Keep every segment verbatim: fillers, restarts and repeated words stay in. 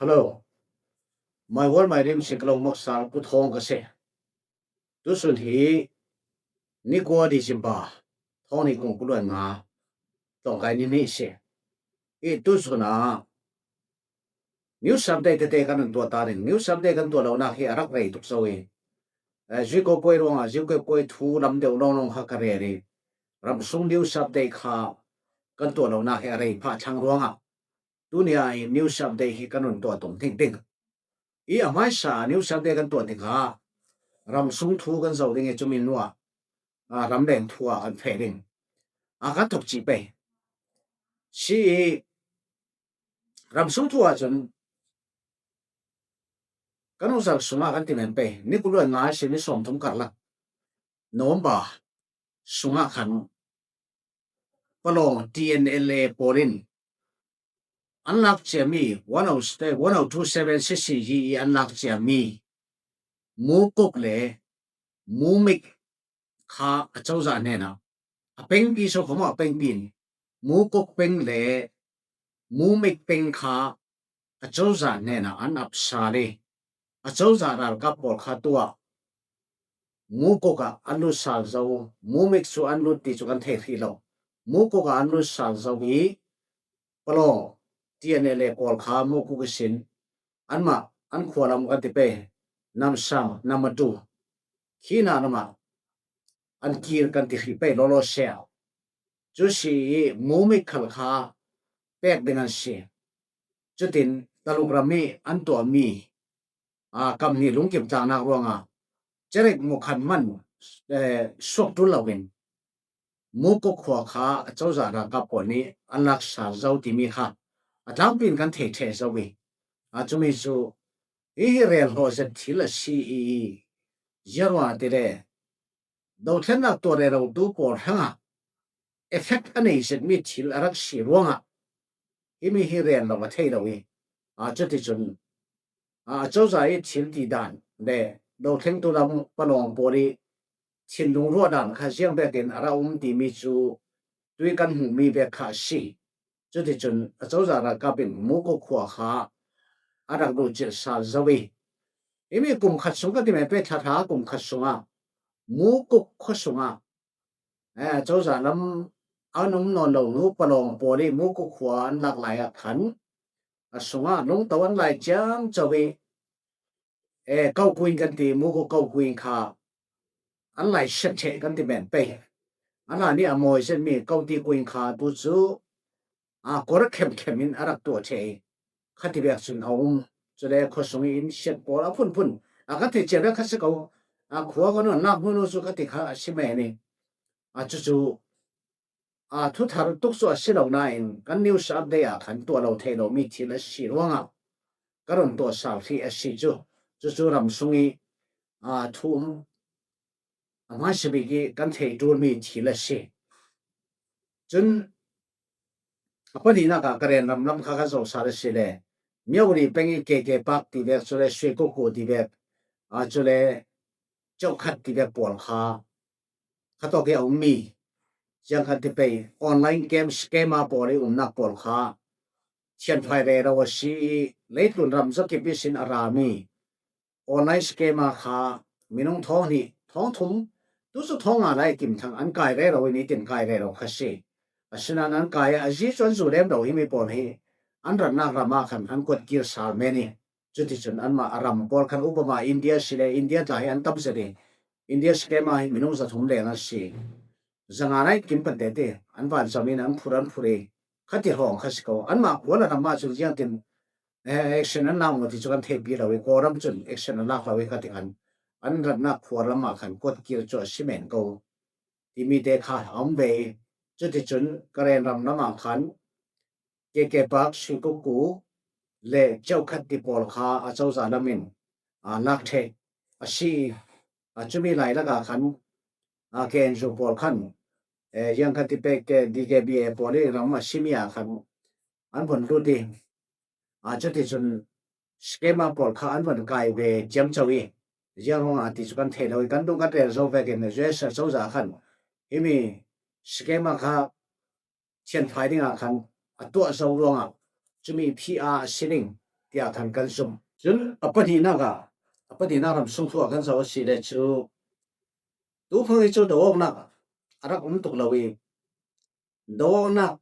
Hello. My World My Dream si ka lo maksal Pu Thawng ka si. Tusun hi ni kua December, thawng ni kung kuluan nga, tawngkai ni ni si. I tusun a New Sunday tete kan tuah ta ding. New Sunday kan tuah lo nak hi a rak rei tuk zo i. Eh, zui ko koi ruang a, zui ko koi thu lam deuh long long ha ka rei ri. Ram sung New Sunday kha kan tuah lo nak hi a rei pha thang ruang a. Tuni a i New Sunday hi kan tuah tung ting ting. I a mai sa New Sunday kan tuah ting kha. Ram sung thu kan zo ding i cumi nua. A ram leng thu a kan fe ding. A kan tuk ci pe. Si i ram sung thu a cun kan hong zal sungah kan ti men pei. Ni kuluan nga si ni sawm thum karlak November sungah khan Palawng T N L A pawl in an lak ciami one oh one oh two seven C C G i an lak ciami Mukuk le Mumik kha a cozah hnenah a pengpi so khawmah a pengpi in Mukuk peng le Mumik peng kha a cozah hnenah an ap sal i a cozah ralkap pawl kha tuah Mukuk ah an lut sal zo, Mumik cu an lut ti cu kan thei hrih lo. Mukuk ah an lut sal zo i Palawng T N L A pawl kha Mukuk ihsin anmah an khua lam kan ti pei, Namsang, Namatu, khi hna lamah an kir kan ti hrih pei lawlaw seh. Cu si i Mumik khal kha pek ding an si. Cutin Taluk ram i an tuahmi, aa, kam hnih lungkim tlangnak ruangah cerek mukhan man, eh, suak ṭul loin Mukuk khua kha a cozah ralkap pawl nih an lak sal zo timi kha a tlangpi in kan thei ṭheh zo i, aa, cumi cu hihi rel hlawh zet thil a si i, ziaruah ti le dothlennak tuah rerotu pawl hrangah effect a nei zetmi thil a rak si ruangah himi hi rel lo a thei lo i, aa, cuticun, aa, a cozah i thil ti dan le dothlengtu lam Palawng pawl i thinlung ruah dan kha ziang bekin a rak um timi cu tui kan hmuhmi bek kha a si. Cuticun a cozah ralkap in Mukuk khua kha a rak luhcilh sal zo i, himi kum khat sung ka ti men pei, thlathla kum khat sungah Mukuk khua sungah, eh, cozah lam an um nawn lo nu Palawng pawl i Mukuk khua an lak lai ah khan a sungah lungto an lai ciamco i, eh, Kokuin kan ti, Mukuk Kokuin kha an lai siat ṭheh kan ti men pei. A hlan i a mawi zetmi Koti Kuin kha tu cu, aa, kawr khemkhem in a rak tuah ṭheh i, kha ti bek cun a um. Cule khuasung i in siat pawl a phunphun a kan theih cia bek kha si ko. Aa, khua kan lak hnu cu ka ti kha a si men i, aa, cucu, aa, thuthar tuk cu a si lo nain kan news update ah khan tuah lo thei lomi thil a si ruangah ka run tuah sal hrih a si cu. Cucu ram sung i, aa, thu um a hmaisa bik i kan theih ṭulmi thil a si. Cun a pahnihnak ah ka rel lamlam kha kan zoh sal a si le Myauri peng i K K Park ti vek, cule Suikuku ti vek, aa, cule Cokhat ti vek pawl kha khatawk i a ummi, ziang khan ti pei, online game scammer pawl i umnak pawl kha thianfai rero a si i, leitlun ram zakip ihsin a rami online scammer kha minung thawng hnih, thawng thum, tu cu thawng nga lai kim thang an kai rero i nitin kai rero kha si. Asinain an kai a, a zi cu an zu lem lo, himi pawl hi an ratnak ram ah khan an kuat kir sal men i, cuticun anmah a ram pawl khan upama India si le India tla hi an tam zet i, India scammer hi minung zathum leng an si. Zanga nai kim pante ti an vanzam in an phur an phur i, kha ti hrawng kha si ko. Anmah khua le ram ah cun ziangtin, eh, action an lak maw ti cu kan theihpi lo i, Kawlram cun action an lak lo i, kha ti khan an ratnak khua ram ah khan kuat kir cu a si men ko timi te kha a um ve i, cuticun ka rel lamlam ah khan K K Park, Suikuku le Cokhat ti pawl kha a cozah lam in, aa, lak ṭheh a si i, aa, cumi lai lakah khan, aa, K N U pawl khan, eh, ziang khan ti pek te D K B A pawl i ram a simi ah khan an vun lut i, aa, cuticun scammer pawl kha an vun kai ve ciamco i, ziang ruangah ti cu kan thei lo i, kan dung kan rel zo vekin U S a cozah khan himi scammer kha thianfai dingah khan a tuah zo ruangah cumi P R a si ding, tiah khan kan zum. Cun a pahnihnak ah, a pahnihnak ram sung thu ah kan zoh a si le cu, tu phung hi cu do awknak a rak um tuk lo i, do awknak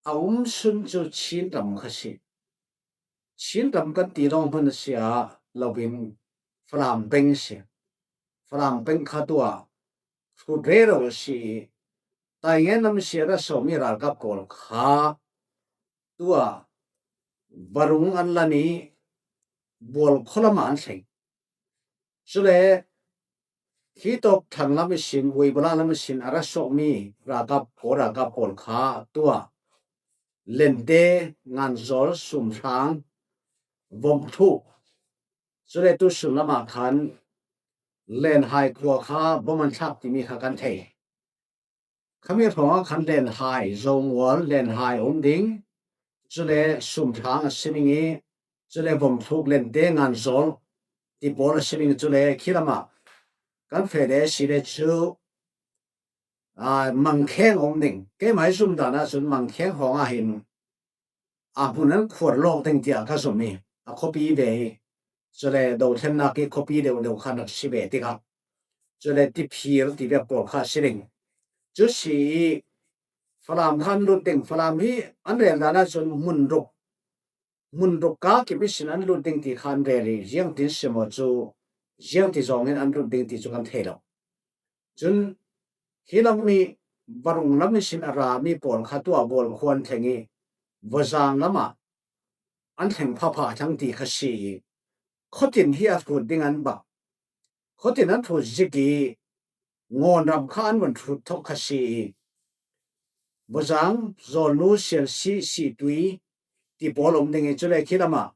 a um sun cu Chin ram kha si. Chin ram kan ti lawng hmun a si ah loin Falam peng a si. Falam peng kha tuah hrut rero a si i, Taingen lam si a ra sawmi ralkap pawl kha tuah varung an lan i bual khualam ah an thleng. Cule khi tawk thlang lam ihsin, Weibula lam ihsin a ra sawmi ralkap, Kawl ralkap pawl kha tuah Lente, Nganzawl, Sumthlang, Vomthluk, cule tu sun lamah khan Lenhai khua kha bom an thlak timi kha kan thei. Khami hrawngah khan Lenhai, Zomual, Lenhai a um ding, cule Sumthlang a si ding i, cule Vomthluk, Lente, Nganzawl ti pawl a si ding, cule khi lamah kan feh le a si le cu, aa, Mangkheng a um ding. Keimah i zumdan ahcun Mangkheng hrawngah hin a hmun an khuar lawk ding tiah ka zumh i, a khuapi ve i, cule dothlennak i khuapi deuhdeuh khan rak si ve tikah, cule Tiphir tivek pawl kha a si ding. Cu si i Falam kha an lut ding. Falam hi an rel dan ahcun hmun ruk, hmun ruk ka kip ihsin an lut ding ti kha an rel i, ziangtin si maw cu, ziangti zawngin an lut ding ti cu kan thei lo. Cun hi lam i varung lam ihsin a rami pawl kha tuah bual khua an thleng i, vawzang lamah an thleng phapha thlang ti kha si i, khuatin hi a hrut ding an bak. Khuatin an hrut zik i, Ngawn ram kha an vun hrut thok kha si i, vawzang, Zawlnu, Sialsih, Sihtui ti pawl a um ding i, cule khi lamah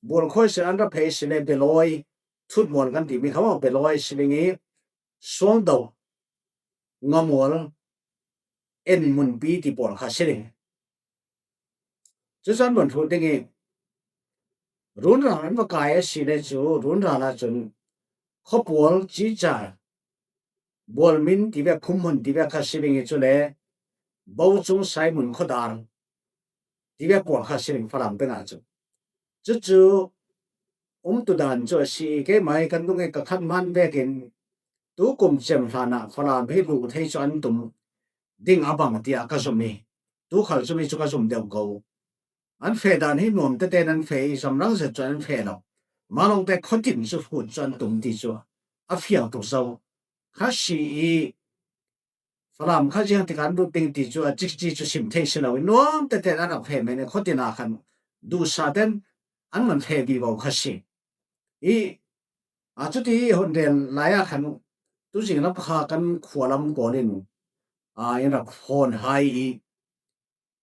bual khua ihsin an ra phei si le Bialawi, Thutmual kan timi kha maw, Bialawi si ding i, Suangdo, Ngamual, En Munpi ti pawl kha si ding. Cucu an vun hrut ding i, runral an va kai a si le cu, runral ahcun khuapual, Cicar, Bualmin tivek, Khumhmun tivek kha si ding i, cule Bocung, Saimun, Khuadar tivek pawl kha si ding Falam peng ahcun. Cucu umtudan cu a si i, keimah i kan dung i ka khat hmaan vekin tu kum cem hlanah Falam hi luh thei cu an tum ding a bang tiah ka zumh i, tu khal cumi cu ka zumh deuh ko. An feh dan hi nuam tete in an feh i, zamrang zet cu an feh lo. Mah lawngte khuatin cu hrut cu an tum ti cu a fiang tuk zo. Kha si i, Falam kha ziang tikah an lut ding ti cu a cikci cu sim thei si lo i, nuam tete in an rak feh men i, khuatin ah khan duhsah ten an man feh vivo kha si. I, aa, cuti i hun rel lai ah khan tuzing lam kha kan khua lam pawl in, aa, in rak hawn hai i,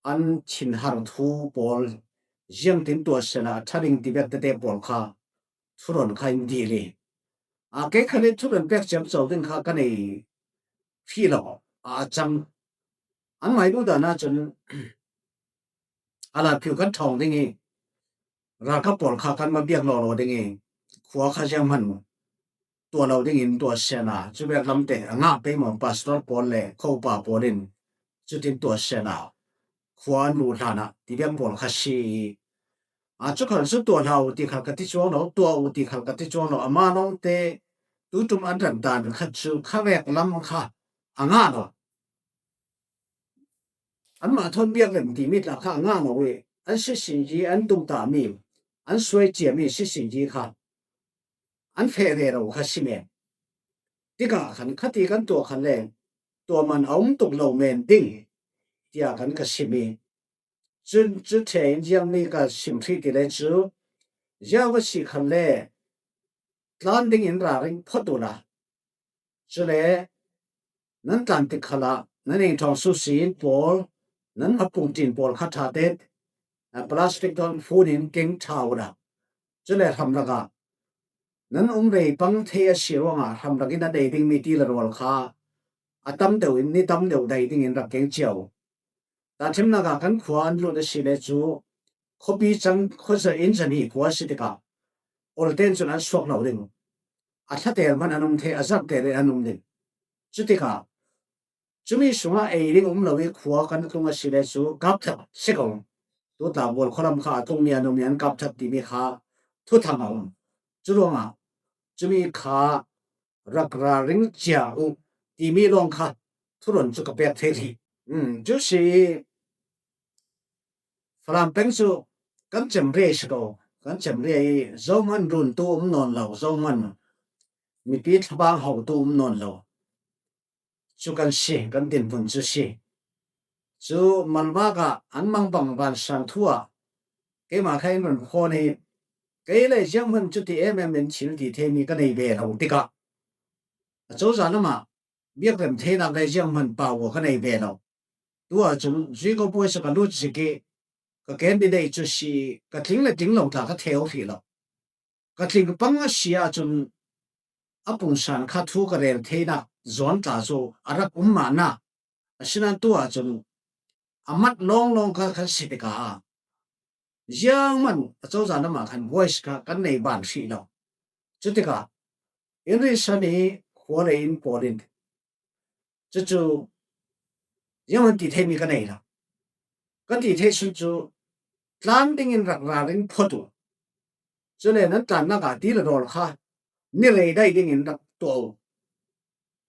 an thinhar thu pawl ziangtin tuah sehla a ṭha ding tivek tete pawl kha thuron kha in dil i, aa, kei khan i thuron pek ciamco ding kha ka nei fih lo, aa, a cang. Anmah i duhdan ahcun a latphiu kan ṭhawng ding i, ralkap pawl kha kan va biak lawlaw ding i, khua kha zianghman tuah lo dingin tuah sehla, cu vek lamte a ngah pei maw, pastor pawl le khuaupa pawl in cutin tuah sehla, khua an luh hlanah tivek pawl kha si i, aa, cu khal cu tuah hlah u ti khal ka ti cuang lo, tuah u ti khal ka ti cuang lo, amah lawngte tu ṭum an rat dan kha cu kha vek lam kha a ngah lo. Anmah thawn biak lem timi tla kha a ngah lo i, an sisingyi, an tumtahmi, an suai ciami sisingyi kha an feh rero kha si men. Tikah khan khati kan tuah khan le tuah man a um tuk lo men ding tiah khan ka sim i, cun cu ṭhe in ziangmi ka sim hrih ti le cu, ziah va si khan le tlan dingin ralring phawt uhla, cule nan tlan tik khalah nan eng ṭhawng susin pawl, nan hmapung ṭin pawl kha ṭha te, a, plastic dawn fun in keng ṭha uhla, cule hramlak ah nan um rei pang thei a si ruangah hramlak in a dei dingmi ti le rual kha a tam deuh in, ni tam deuh dai dingin rak keng cia u. Tahṭhimnak ah kan khua an lut a si le cu, khuapi cang khuazarh in zahnih khua a si tikah, olten cun an suak lo ding. A thlater hmanh an um thei, a zarhter in an um ding. Cutikah, cumi sungah ei ding um lo i khua kan tlung a si le cu, kap thak si ko. Tu tla Bual khualam kha a thung mi a nung mi an kap that timi kha thuthang a um. Cu ruangah cumi kha rak ra ring cia uh timi lawng kha thuron cu ka pek thei rih. Um, cu si Falam peng cu kan cemre si ko, kan cemre i zohman runtu um nawn lo, zohman mipi thlabang hotu um nawn lo. Cu kan si, kan dinhmun cu si. Cu malmak ah an mangbang vansang thu ah keimah kha in run khawn i kei le zianghman cu ti em em in thil ti theimi ka nei ve lo tikah a cozah lamah biakrem theinak le zianghman pau ka nei ve lo. Tu ahcun zui ko puai cu ka lut zik i ka candidate cu si i ka tling le tling lo tla ka theu hrih lo. Ka tling pang a si ahcun a pungsan kha thu ka rel theinak zawn tla cu a rak um mahnak a si nain tu ahcun a mat lawnglawng kha kan si tikah zianghman a cozah lamah khan voice kha kan nei ban hrih lo. Cutikah in rinsan i khua le in pawl in cucu zianghman ti theimi ka nei lo. Ka ti thei sun cu tlan dingin rak ralring phawt uh. Cule nan tlannak ah ti le rawl kha ni rei dai dingin rak tuah uh.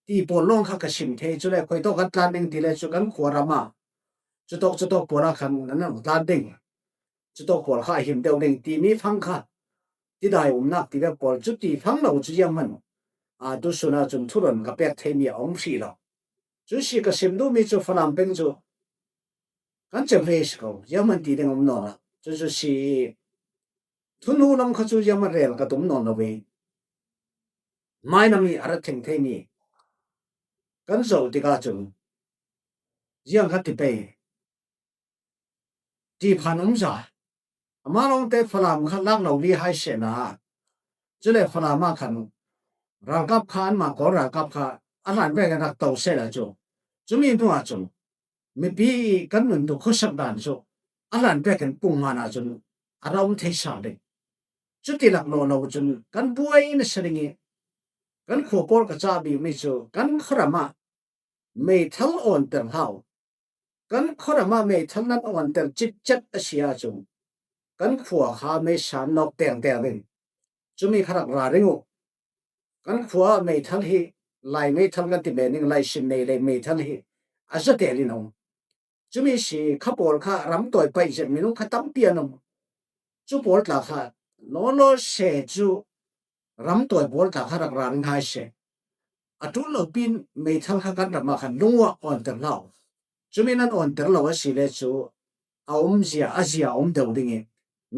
Ti pawl lawng kha ka sim thei. Cule khuitawk kan tlan ding ti le cu kan khua ram ah cutawk cutawk pawl ah khan nan rak tlan ding. Cutawk pawl kha a him deuh ding timi fang kha tidai umnak ti vek pawl cu ti fang lo cu zianghman a tusun ahcun thuron ka pek theimi a um hrih lo. Cu si ka sim duhmi cu Falam peng cu kan cem ve si ko, zianghman ti ding um nawn lo. Cucu si i thuhnu lam kha cu zianghman rel ka tum nawn lo ve. Mainam i a rak thleng theimi kan zoh tikah cun ziang kha ti pei ti phan um za. Amah lawngte Falam kha lak lo li hai sehna. Cule Falam ah khan ralkap kha anmah Kawl ralkap kha a hlan vekin rak to sehla cu. Cumi hnu ahcun mipi i kan nun tu khuasak dan cu a hlan vekin pungman ahcun a ra um thei sa ding. Cuti lak law lo cun kan buai nasa ding i kan khua pawl ka cah bikmi cu kan khuaram ah meithal awnter hlah uh. Kan khuaram ah meithal nan awnter citcet a si ahcun kan khua kha meisa nawk tengteng ding. Cumi kha rak ra ring uh. Kan khua ah meithal hi Lai meithal kan ti men ning, Lai sin nei le meithal hi a zatel in a um. Cumi si kha pawl kha ramtawi paih zet minung kha tampi an um. Cu pawl tla kha lawlaw se cu ramtawi pawl tla kha rak ra ring hai se. A ṭul lo pin meithal kha kan ram ah khan lungua awnter hlah uh. Cumi nan awnter lo a si le cu a umzia a zia a um deuh ding i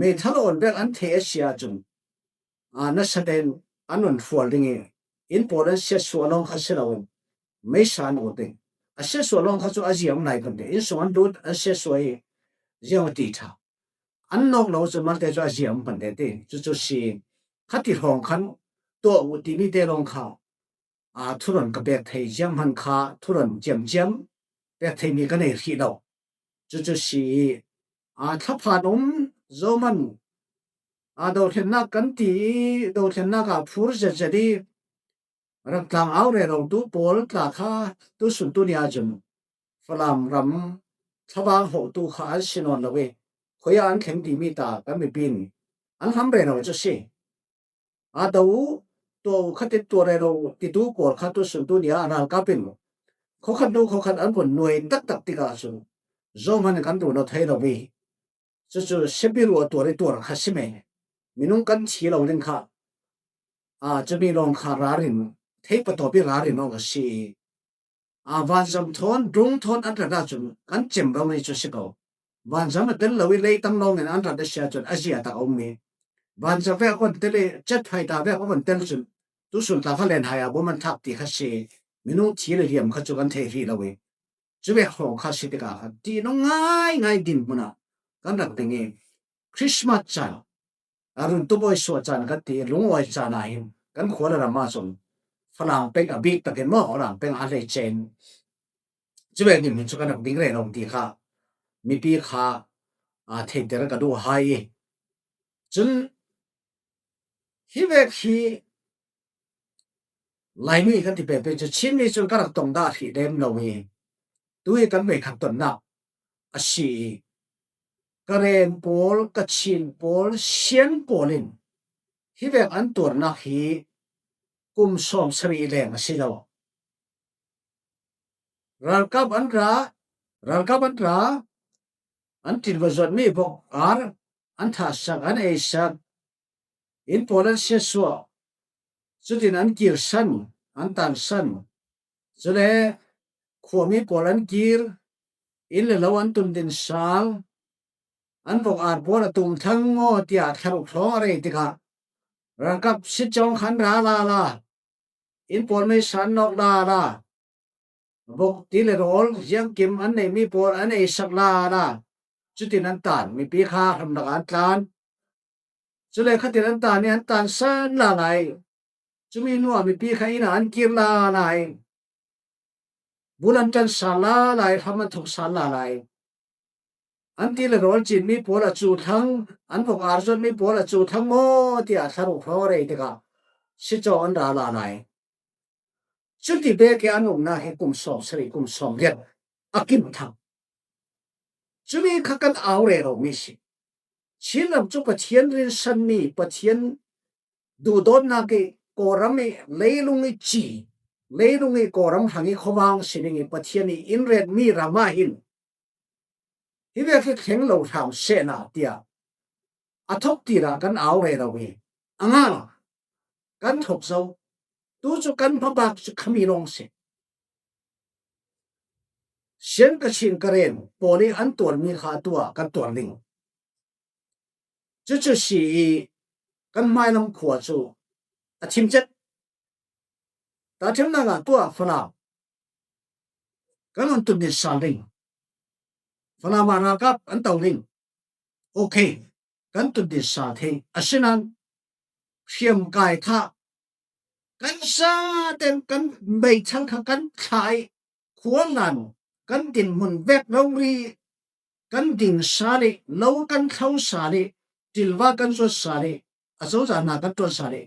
meithal awn bek an theih a si ahcun aa, nasa tein an un hrual ding i inn pawl an siatsuah lawng kha si loin meisa an ur ding. A siatsuah lawng kha cu a zia um lai kan ti. Innsung an lut an siatsuah i ziang a ti ṭha. An nawk lo cu malte cu a zia um kan ti. Cucu si khati hrawng khan tuah uh timi te lawng kha aa, thuron ka pek thei zianghman kha thuron ciamciam pek theimi ka nei hrih lo. Cucu si i aa, thlaphan um zohman aa, dothlennak kan ti i dothlennak ah phur zetzet i rak tlang au rerotu pawl tla kha tusun tuni ahcun Falam ram thlabang hotu kha an si nawn lo i khuiah an thleng timi ta kan mipi in an hlam rero cu si. Aa, do uh, tuah uh khatin tuah rero uh titu pawl kha tusun tuni ah ralkap in khuakhat hnu khuakhat an vun nuai taktak tikah cun zohman kan duh nawn thei lo i cucu siapi ruah tuar i tuar kha si men. Minung kan thi lo ding kha aa, cumi lawng kha ralrin thei patawp i ralrin awk a si i aa, vanzam thawn, drone thawn an rat ahcun kan cem rori cu si ko. Vanzam a tel lo i leitang lawngin an rat a si ahcun a zia tak a um i vanzam vek a von tel i jet fighter vek a von tel cun tusun tla kha len hai ah bom an thlak ti kha si i minung thi le liam kha cu kan thei hrih lo i cuvek hrawng kha si tikah khan ti nung ngaingai dinhmun ah kan rak ding i Christmas caan a runtu bawi suah caan kan ti i lungawi caan ah hin kan khua le ram ahcun Falam peng a bik takin maw Falam peng a hleice in cuvek dinhmun cu kan rak ding rero ti kha mipi kha aa, theiter ka duh hai i cun hi vek hi Laimi kan ti pengpeng cu Chinmi cun ka rak tong dah hrih lem lo i tu i kan voikhat tonnak a si i Karen pawl, Kachin pawl, Shan pawl in hivek an tuarnak hi kum sawmsarih leng a si lo. Ralkap an ra, ralkap an ra, an ṭin va zuatmi vok ar an thahsak, an eisak, inn pawl an siatsuah, cutin an kirsan, an tansan, cule khuami pawl an kir, inn le lo an tundin sal, an vok ar pawl a tum thlang maw tiah thlaruk hrawng a rei tikah ralkap sitcawng kha an ra lala, inn pawl meisa an nawk lala, vok ti le rawl ziangkim an neihmi pawl an eisak lala, cutin an tan, mipi kha hramlak ah an tlan. Cule khatin an tan i an tansan lala i, cumi hnuah mipi kha inn ah an kir lala i, bul an ṭan sal lala i, hram an thok sal lala i, an ti le rawl cinmi pawl a cu thlang, an vok ar zuatmi pawl a cu thlang maw tiah thlaruk hrawng a rei tikah sitcawng an ra lala i, cuti bek i an umnak hi kum sawmsarih, kum sawmriat a kim thang. Cumi kha kan au rero mi si. Chin ram cu Pathian rinsanmi, Pathian duhdawtnak i Kawlram i leilung i ci, leilung i Kawlram hrang i khuavang si ding i Pathian i in retmi ram ah hin hivek hi thleng lo hram sehna tiah a thok tirah kan au rero i a ngah kan thok zo. Tu cu kan hmabak cu khami lawng si. Shan, Kachin, Karen pawl i an tuarmi kha tu ah kan tuar ding. Cucu si i kan hmailam khua cu a thim cet. Tahṭhimnak ah tu ah Falam kan hun tundin sal ding. Falam ah ralkap an to ding. Okay, kan tundin sal thei. Asinain hriamkai kha kan zaten kan meithal kha kan thlah i, khuallan kan dinhmun vek rori kan ding sal i, lo kan thlo sal i, ṭilva kan zuat sal i, a cozah hna kan ṭuan sal i,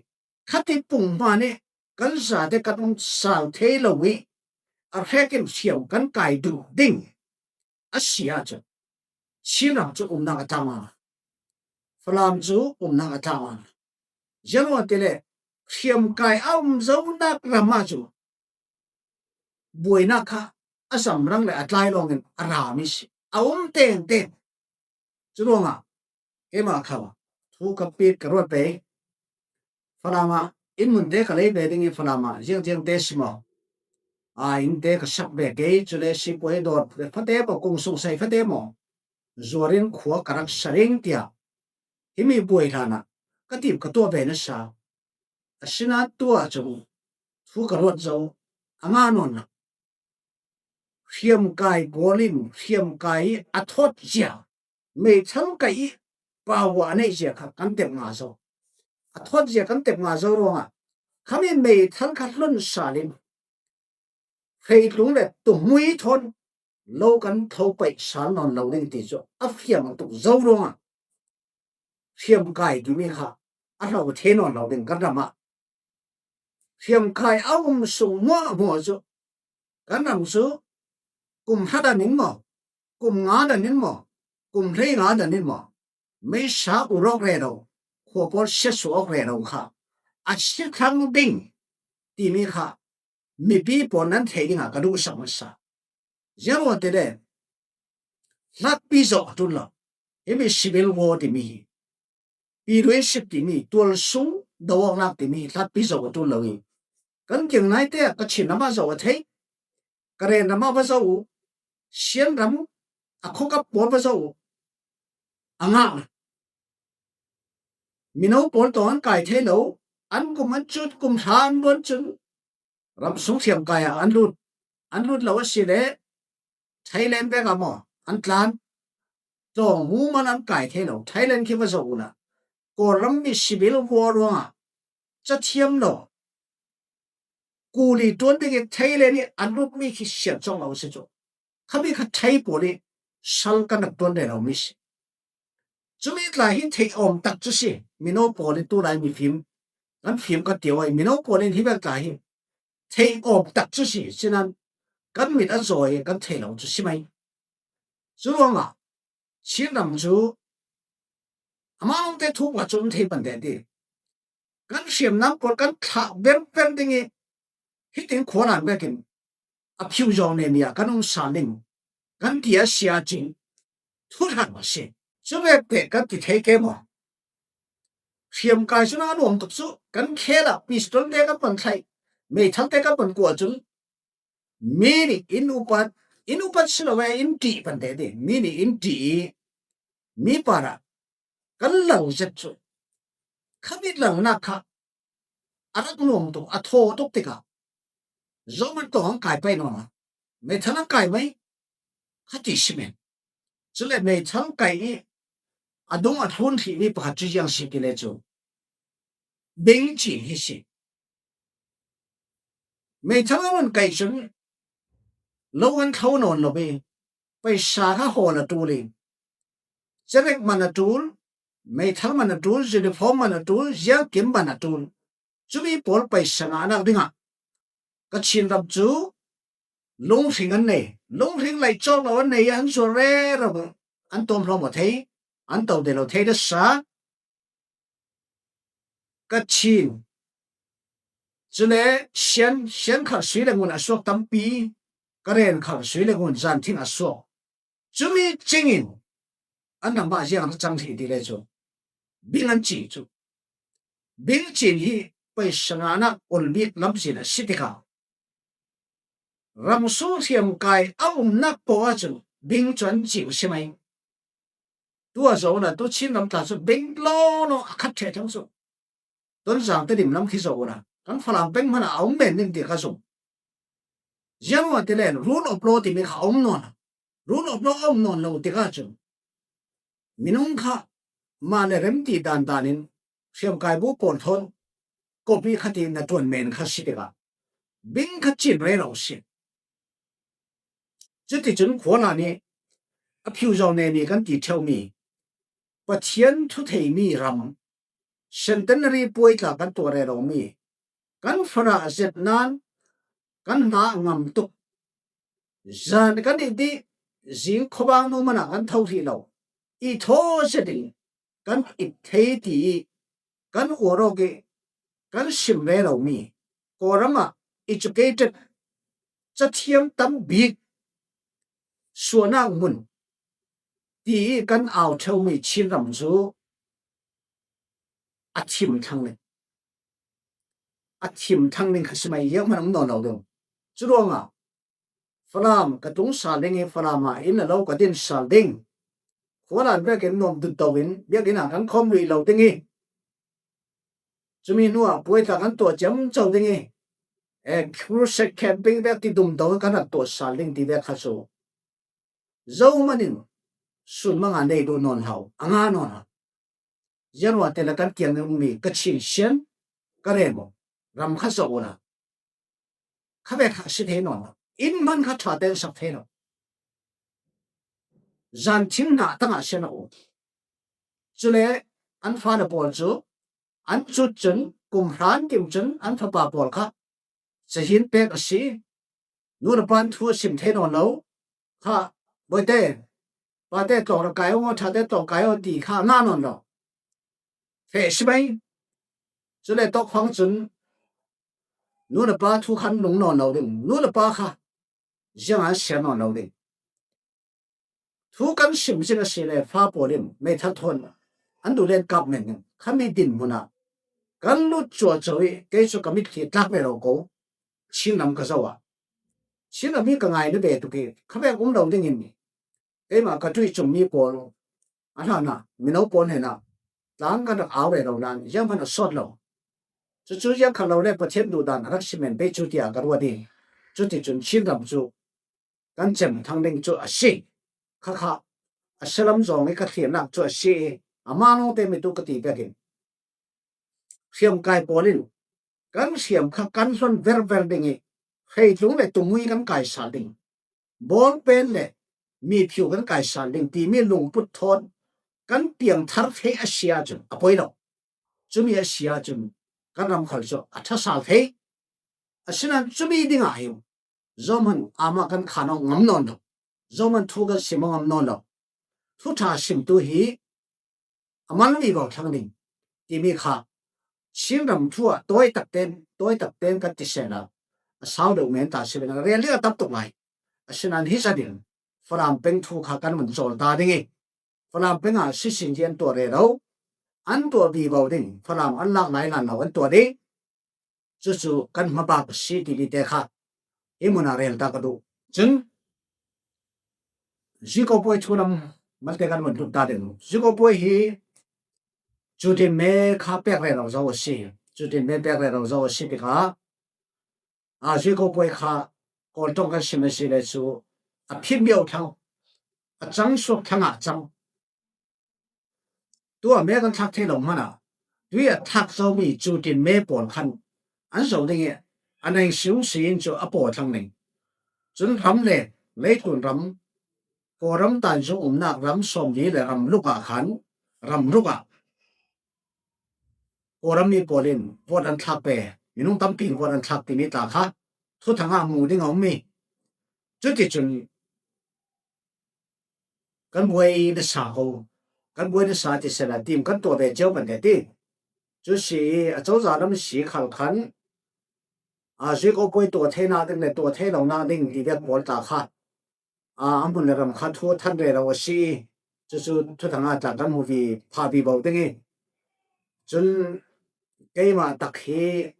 khati pung hmanh i kan zate kan um sal thei lo i, a hrek in hriam kan kai duh ding a si ahcun Chin ram cu umnak a tlau a, Falam cu umnak a tlau a. Ziangruangah ti le hriamkai a um zonak ram ah cu buainak kha a zamrang le a tlai lawngin a rami si, a um tengteng. Curuangah keimah kha thu ka pit ka ruat pei. Falam ah inn hmunte ka lei ve ding i Falam ah ziangziangte si maw? Aa, innte ka sak ve kei, cule sipuai dawt fate maw, kung sung sei fate maw, zuarin khua ka rak sa ding tiah himi buai hlan ah ka tim ka tuah ve nasa. Asinain tu ah cun thu ka ruat zo, a ngah nawn lo. Hriamkai pawl in hriamkai i a thawt zia, meithal kai i power a neih zia kha kan tep ngah zo. A thawt zia kan tep ngah zo ruangah khami meithal kha hlon sal in hreitlung le tuhmui thawn lo kan tho paih sal nawn lo ding ti cu a fiang tuk zo ruangah hriamkai timi kha a hlo thei nawn lo ding kan ram ah. Hriamkai a um sung hmuahhmuah cu kan ram cu kum hra dan in maw, kum nga dan in maw, kum hlei nga dan in maw, meisa ur awk rero, khua pawl siatsuah awk rero kha a si thlang ding timi kha mipi pawl nan theih dingah ka duhsak hmasa. Ziangruangah ti le hlatpi zoh a ṭul lo. Himi civil war timi hi, pi luai sik timi, tualsung do awknak timi hi hlatpi zoh a ṭul lo i, kan kir naite ah Kachin ram ah zoh a theih, Karen ram ah va zoh u, Shan ram a khuakap pawl va zoh u, a ngah. Mino pawl tawng an kai thei lo, an kum an cut, kum hra an luan cun ramsung hriamkai ah an lut. An lut lo a si le Thailand vek ah maw an tlan. Tlawng mumal an kai thei lo. Thailand khi va zoh u la, Kawlram mi civil war ruangah cathiam lo, kuli ṭuan ding i Thailand i an lutmi khi siat cawk lo a si cu. Khami kha Thai pawl i sal kan rak ṭuan rero mi si. Cumi tla hi theih awm tak cu si. Mino pawl i tulai mifim kan fim ka tio ai. Mino pawl in hi bel tla hi theih awm tak cu si. Sinan kan mit an zawi kan theih lo cu si mai. Curuangah Chin ram cu amah lawngte thu pakhat cu um thei pante ti. Kan hriamnam pawl kan thlah berber ding i, hitin khualan vekin a phiu zawng neni ah kan um sal ding kan ti a si ahcun thuhlan a si. Cuvek pek kan ti thei ke maw? Hriamkai cun a nuam tuk cu kan khel ah pistol te kan pan thlaih, meithal te kan pan kuah cun mi nih in upat, in upat si lo e, in ṭih pante ti. Mi nih in ṭih i mi parah kan lal zet cu, khami lalnak kha a rak nuam tuk, a thaw tuk tikah zohman tawng an kai pei nawn lo. Meithal an kai mai kha ti si men. Cule meithal kai i a dung a thlun hrihmi pakhat cu ziang si ti le cu bing cin hi si. Meithal an kai cun lo an thlo nawn lo i paisa kha hawl a ṭul i cerek man a ṭul, meithal man a ṭul, uniform man a ṭul, ziangkim man a ṭul. Cumi pawl paisa ngahnak dingah Kachin ram cu lunghring an nei. Lunghring laih cawk lo an nei i an zuar rero, an tawm hlawm aw thei, an to de lo thei nasa. Kachin, cule Sian, Sian khar sui le ngun a suak tampi, Karen khar sui le ngun zanthing a suak. Cumi cingin an ram ah ziang rak cang hrih ti le cu bing an ci cu. Bing cin hi paisa ngahnak ol bik lamzin a si tikah ram sung hriamkai a umnak paoh ahcun bing cu an ci u si mai. Tu a zoh na tu Chin ram tla cu bing lawlaw a khat ṭheh theng cu. Tonzang te dim lam khi zoh na kan Falam peng hmanh ah a um men ning ti kha zong. Ziangruangah ti le rule of law timi kha a um nawn a, rule of law a um nawn lo tikah cun minung kha mah le remti dandan in hriamkai bu pawl thawn kawpi khat i na ṭuan men kha si tikah bing kha cin rero si. Cuticun khuala nih a phiu zong neni kan ti ṭheumi Pathian thu theimi ram Centenary puai tla kan tuah reromi kan farah zet nan kan hna a ngam tuk. Zan kan ih dih, zing khuavang nu man ah kan tho hrih lo. I thaw zetin kan ip thei ti i kan uar awk i kan sim reromi Kawlram ah educated, cathiam tam bik suahnak hmun ti i kan au ṭheumi Chinram cu a thim thlang ning, a thim thlang ning kha si mai, zianghman um nawn lo ding. Curuangah Falam ka tlung sal ding i Falam ah inn a lo ka din sal ding. Khualan vekin nuam dut to in biakinn ah kan khawm rih lo ding i cumi hnuah puai tla kan tuah ciamco ding i, eh, crusade camping vek ti dum to kan rak tuah sal ding ti vek kha cu zohman in sunmang a nei duh nawn hau, a nga nawn hau. Zianruah te le kan kiang in ummi Kachin sian ka rem uh, ram kha zoh uhla kha ve kha si thei nawn lo. Inn hman kha ṭha tein sak thei lo. Zanthing hna tangah sian a um. Cule an fale pawl cu an cut cun kum hran kim cun an fapa pawl kha cahin pek a si. Nu le pa thu a sim thei nawn lo. Kha, bawite, pate tlawng rak kai aw, ṭhate tlawng kai aw ti kha a ngah nawn lo. Feh si mai. Cule tawkfang cun nu le pa thu khan nung nawn lo ding. Nu le pa kha ziang an siar nawn lo ding. Thu kan sim zing a si le fa pawl in meithal thawn an duh len kap men in khami dinhmun ah kan lut cuahco i kei cu ka mitthli tlak ve lo ko. Chinram ka zoh ah Chinram hi ka ngai na ve tuk i kha vek um lo ding in keimah ka ṭuih cungmi pawl a hlan ah mino pawl hnenah tlang kan rak au ve lo nain zianghman a sawt lo. Cucu ziangkhat lo le Pathian duhdan a rak si men pei cu tiah ka ruat i cuticun Chinram cu kan cem thang ding cu a si. Khakha a salam zong i ka thliarnak cu a si i amah lawngte mi tu ka ti vekin hriamkai pawl in kan hriam kha kan hlon verver ding i hreitlung le tungui kan kaisal ding, bawlpen le miphiu kan kaisal ding timi lungput thawn kan piangthar thei a si ahcun a poi lo. Cumi a si ahcun kan ram khal cu a ṭhasal thei. Asinain cumi dingah hin zohman amah kan khan awk ngam nawn lo, zohman thu kan sim awk ngam nawn lo. thuṭha simtu hi a mal vivo thlang ding timi kha Chin ram thu ah tawi takten, tawi takten kan ti sehla a sau deuh men ta si ve, a rel ding a tam tuk lai. Asinan hi zanin Falam peng thu kha kan vun cawl ta ding i, Falam peng ah sisin hi an tuah rero, an tuah vivo ding, Falam an lak lai lan lo an tuah ding. Cucu kan hmabak a si timi te kha hi mun ah rel ta ka duh. Cun Ziko puai thu lam malte kan vun lut ta ding. Ziko puai hi cutin me kha pek rero zo a si. Cutin me pek rero zo a si tikah a Ziko puai kha Kawl ṭong kan sim a si le cu a phim biau thlang, a cang suak thlang ah cang. Tua me kan thlak thei lo hmanah tui a thlak zomi cutin me pawl khan an zo ding i a neng siung si in cu a paw thlang ding. Cun ram le leitlun ram, Kawlram tanzung umnak ram sawmli le ram luk ah khan ram ruk ah Kawlram mi pawl in vote an thlak ve, minung tampi in vote an thlak timi tla kha thuthang ah hmu ding a um mi. Cuticun kan buai nasa ko, kan buai nasa ti sehla tim kan tuah ve cio kan ti. Cu si i a cozah lam si khal khan a Ziko puai tuah theinak ding le tuah thei lonak ding ti vek pawl tla kha a hmun le ram kha thu a than rero a si i cucu thuthang ah tla kan hmu vi pha vivo ding i. Cun keimah tak hi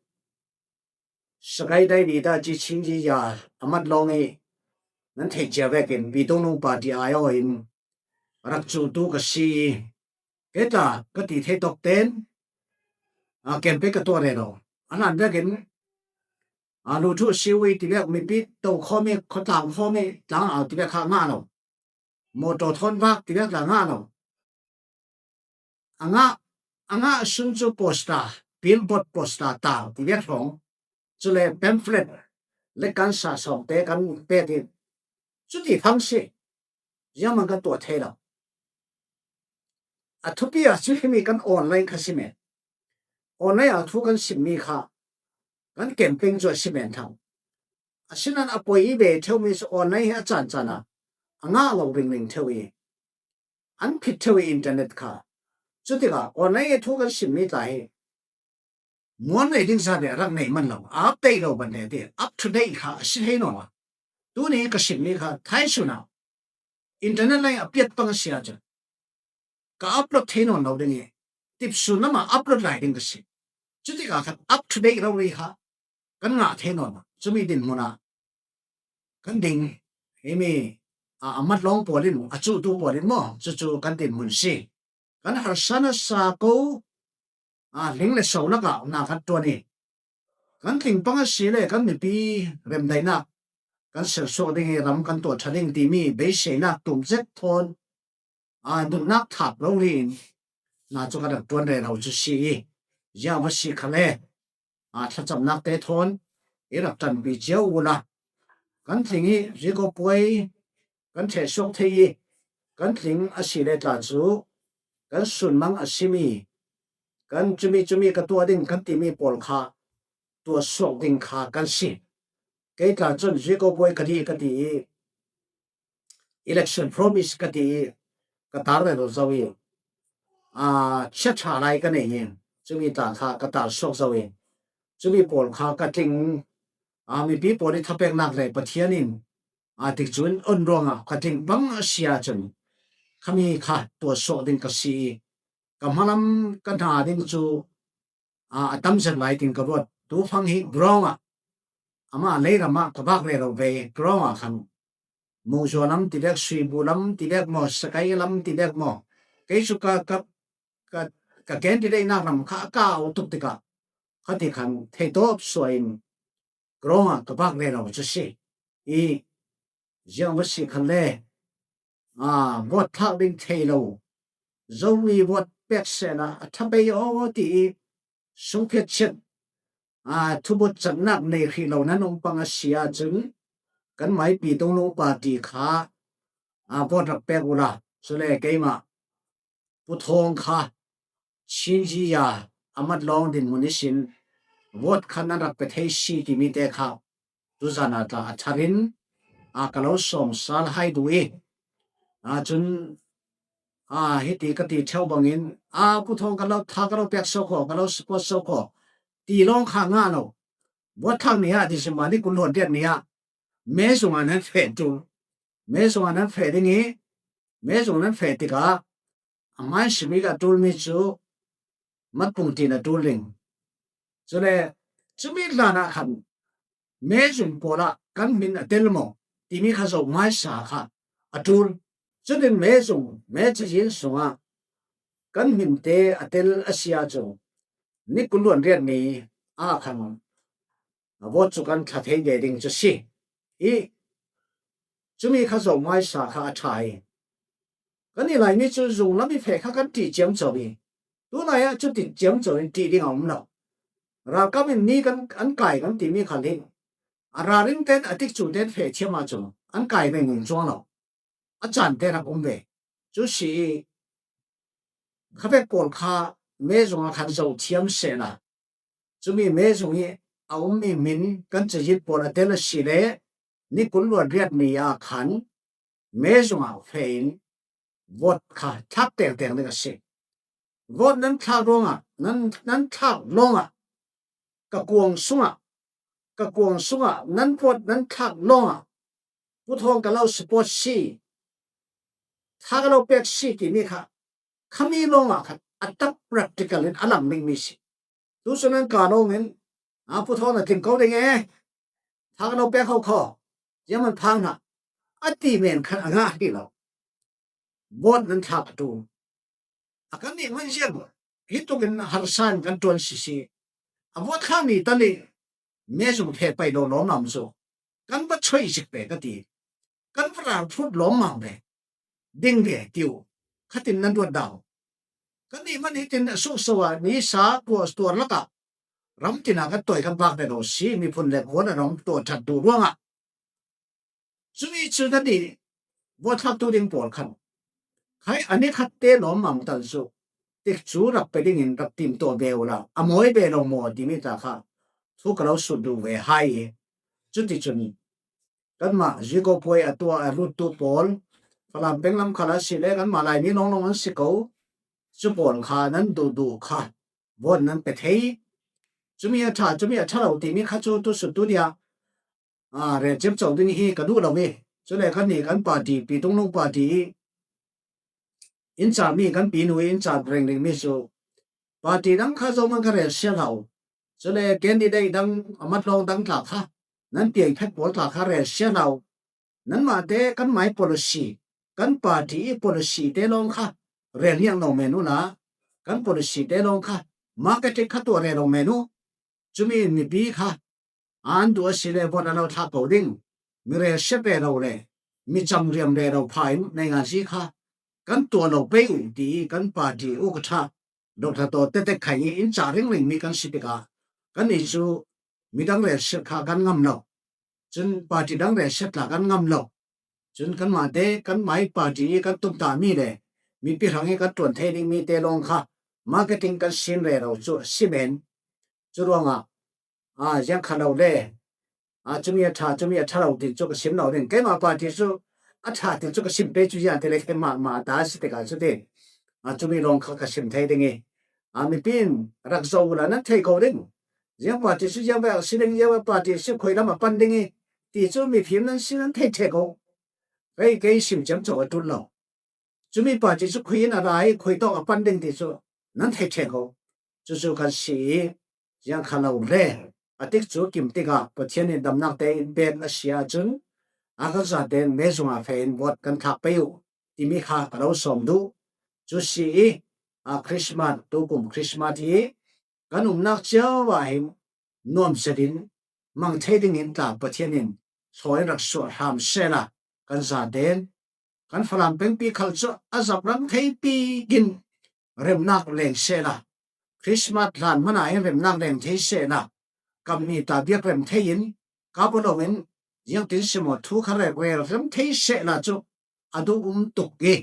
Sakai dai ni da ci chin ji ya a mat lawng i nan theih cia vekin Bitung Nung Party ai aw in rak cutu ka si i kei tla ka ti thei tawk ten a campaign ka tuah rero. A nan vekin a lu thu siu i ti vek, mipi to khawm i, khuatlang khawm i, tlang au ti vek kha ngah lo. Mawtaw thawn vak ti vek tla ngah lo. A ngah, a ngah sun cu poster, billboard poster tau ti vek hrawng. Cule pamphlet le kan sa sawngte kan pek in cuti phang si. Ziangman kan tuah thei lo. A thupi ah cu himi kan online kha si men. Online ah thu kan simmi kha kan campaign cu a si men thang. Asinan a poi i ve theu mi cu online hi a caan caan ah a ngah lo ringring theu i an phit theu i internet kha. Cutikah online i thu kan simmi tla hi muan nei ding zat le a rak nei man lo, a update lo ban le ti, up to date kha a si thei nawn lo. Tuni ka simmi kha thaisun ah internet lai a piat pang a si ahcun ka upload thei nawn lo ding i, tipsun lamah upload lai ding ka si. Cutikah khan up to date rori kha kan ngah thei nawn lo. Cumi dinhmun ah kan ding, himi a, a mat lawng pawl in, a cuhtu pawl in maw, cucu kan dinhmun si. Kan harsa nasa ko, a, hling le so lakah na kan ṭuan i, kan tling pang a si le kan mipi remdaihnak kan sersuak ding i ram kan tuah ṭha ding timi beiseinak tum zet thawn, a, nunnak thap rori in na cu kan rak ṭuan rero cu si i, ziang va si khale, a, thlacamnak te thawn i rak ṭanpi cio uhla kan tling i Ziko puai kan ṭhehsuak thei i kan tling a si le tla cu kan sunmang a simi kan cumi cumi ka tuah ding kan timi pawl kha tuahsuak ding kha kan si. Kei tla cun Ziko puai ka dih ka ti i election promise ka ti i ka tar rero zo i, a, chia ṭha lai ka nei i cumi tla kha ka tar suak zo i cumi pawl kha ka tling, a, mipi pawl i thapeknak le Pathian in, a, tikcun on ruangah ka tling bang a si ahcun khami kha tuahsuak ding ka si i ka hmalam ka hna ding cu a, a tam zet lai tin ka ruat. Tufang hi ground ah, amah leiram ah ka vak rero ve, ground ah khan Mungzua lam ti vek, Suibu lam ti vek maw, Sakai lam ti vek maw, kei cu ka, ka, ka, ka candidate-nak ram kha a kau tuk tikah khati khan theitawp suah in ground ah ka vak rero cu si i, ziang va si khan le, a, vote thlak ding thei lo, Zomi vote pek sehla a ṭha pei aw ti i sungphiat chiat, a, thubut cannak nei hrih lo nan um pang a si ahcun kan maipi Tungnung party kha, a, vote rak pek uhla, cule keimah Pu Thawng kha Chin Ji Ya a mat lawng dinhmun ihsin vote khan an rak pe thei si timi te kha tuzan ah tla a ṭhat in, a, ka lo sawm sal hai duh i, a, cun a, hiti ka ti ṭheu bangin, a, Pu Thawng ka lo, tha ka lo pek so kho, ka lo support so kho ti lawng kha nga lo. Vote thlak ni ah, December ni kul luan riat ni ah Mezung ah nan feh ṭul. Mezung ah nan feh ding hi. Mezung nan feh tikah a hmaisabik a ṭul mi cu Matpung tin a ṭul ding. Cule cumi hlan ah khan Mezung pawl ah kan hmin a tel maw timi kha zoh hmaisa kha a ṭul. Cutin Mezung, Mezung sungah kan hminte a tel a si ahcun ni kul luan riat ni ah khan a vote cu kan thla thei ve ding cu si. I cumi kha zoh hmaisa kha a ṭha i, kan i Laimi cu zunglam i feh kha kan ṭih ciamco i, tunai ah cu ṭih ciamco in ṭih ding a um lo. Ralkap in ni kan, an kai kan timi khal hi. A ralring ten a tikcu ten feh thiam ahcun an kai ringring cuang lo. A caan te rak um ve. Cu si i, khavek pawl kha Mezung ah khan zoh thiam sehla, cumi Mezung i a ummi hmin kan cazin pawl a tel a si le ni kul luan riat ni ah khan Mezung ah feh in vote kha thlak tengteng ding a si. Vote nan thlak ruangah, nan, nan thlak lawngah ka kuang sungah, ka kuang sungah nan vote nan thlak lawngah Pu Thawng ka lo support si, tha ka lo pek si timi kha khami lawngah khan a tak practical in a lang dingmi si. Tu cu nan ka lawngin, a, Pu Thawng na tling ko ding e, tha ka lo pek ho kho, ziangman phang hna, a ti men khan a ngah hrih lo. Vote nan thlak a ṭul. A kan nih hmanzia hi tukin harsa in kan ṭuan sisi. A vote thlak ni tal i Mezung feh pai lo lawmam cu kan va choih zik ve ka ti. Kan va ralhrut lawmmam ve ding ve ti uh khatin nan ruat dah uh. Kan nih hman hitin a sukso ah nisa tuar, tuar lakah ram tina kan tawi kan vak ve lo si, miphun le khuan a ram tuar ṭhat duh ruangah. Cumi cu nan i vote thlaktu ding pawl khan khai a ni khat te lawmmam tal cu tikcu rak pe dingin rak timtuah ve uhla, a mawi ve lo maw timi ta kha thu ka lo sut duh ve hai i, cuticun kanmah Ziko puai a tuah a luttu pawl, Falam peng lam khal a si le kanmah Laimi lawnglawng an si ko, cu pawl kha nan duhduh kha vote nan pe thei. Cumi a ṭha, cumi a ṭha lo timi kha cu tu sut tu dia, a, rel ciamco ding hi ka duh lo i, cule kannih kan party, Pi Tung Lung party i in cami kan Pi Nu i in ca rengring mi cu party dang kha zohman ka rel sia hlah uh. Cule candidate dang a mat lawng dang tla kha, nan piai phet pawl tla kha rel sia hlah uh. Nanmah te kanmah i policy, kan party i policy te lawng kha rel niang lo men uhla, kan policy te lawng kha marketing kha tuah rel lo men uh. Cumi in mipi kha an duh a si le vote a lo thlak ko ding, mi rel sia pe lo le mi cam riam rel lo pha in naingan si kha kan tuah lo pei uh ti i kan party u ka ṭha Doctor Taw Tetek Khai i in ca ringring mi kan si tikah kannih cu midang rel sia kha kan ngam lo. Cun party dang rel sia tla kan ngam lo. Cun kanmah te, kanmah i party i kan tumtah mi le mipi hrang i kan ṭuan thei ding mi te lawng kha marketing kan sin rero cu a si men. Cu ruangah, aa, ziang kha lo le, aa, cumi a ṭha, cumi a ṭha lo tin cu ka sim lo ding. Keimah party cu a ṭha tin cu ka sim pei cu ziang ti le keimah mah ta a si tikah cu ti, aa, cumi lawng kha ka sim thei ding i, aa, mipi in rak zoh uhla nan thei ko ding. Ziang party cu ziang ve a si ding, ziang ve party cu khui lam a pan ding i ti cu mifim nan si nan thei ṭheh ko. Kei, kei sim ciamco a ṭul lo. Cumi party cu khui in a ra i khui tawk a pan ding ti cu nan thei ṭheh ko. Cucu kan si i ziang kha lo le a tikcu kim tikah Pathian in damnak te in pek a si ahcun a kan zaten mezung ah feh in vote kan thlak pei uh timi kha ka lo sawm duh. Cu si i, a, Christmas, tukum Christmas hi kan umnak cio ah hin nuam zetin mang thei dingin tla Pathian in thawi in rak suah hram sehla kan zaten kan Falam pengpi khal cu a zap ram theipi in remnak leng sehla, Christmas hlan hmanh ah hin remnak leng thei sehla, kam ni ta biak rem thei in kap aw loin ziangtin si maw thu kha rel rem thei sehla cu a duh um tuk i,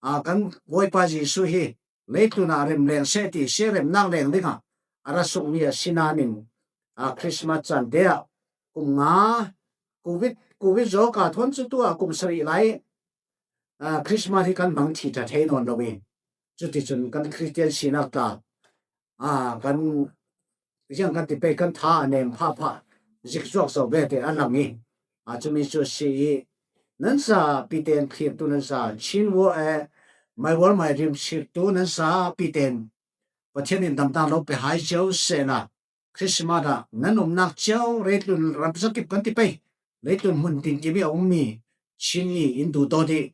aa, kan Bawipa Jesuh hi leitlun ah rem leng seh ti si remnak leng dingah a ra sungmi a si nain, aa, Christmas caan te ah kum nga, Covid, Covid zawka thawn cu tu ah kum sarih lai Christmas hi kan mang thi ta thei nawn lo in, cuticun kan Christian sinak tla kan ziang kan ti pei kan tha a nem phapha zikzuak zo ve te a lang i, cumi cu si i, nan za piten phirtu nan za Chin War e, My War My Dream phirtu nan za piten Pathian in damtang lo pe hai cio sehla, Christmas ah nan umnak cio, reitlun ram zakip kan ti pei, leitlun hmun tinkim i a ummi Chin i in duhdawt i,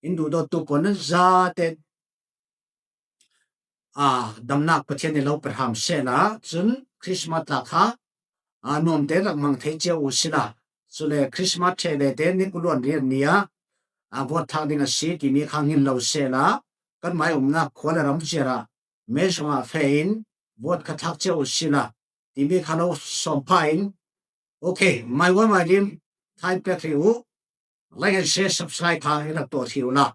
in duhdawttu pawl nan zate a damnak Pathian in lo pe hram sehla, cun Christmas tla kha a nuamte rak mang thei cio u sila, cule Christmas ṭheh le te ni kuluan rian ni ah a vuat thak ding a si timi kha ngin lo sehla, kan mai umnak khua le ram ciar ah mei sungah feh in vuat kha thak cio u sila, timi kha lo sawm pha in, okay, My War My Dream thain pek hrih u, like and share, subscribe kha i rak tuah hrih u la,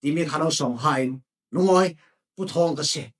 timi kha lo sawm pha in, lungawi puthawng ka si.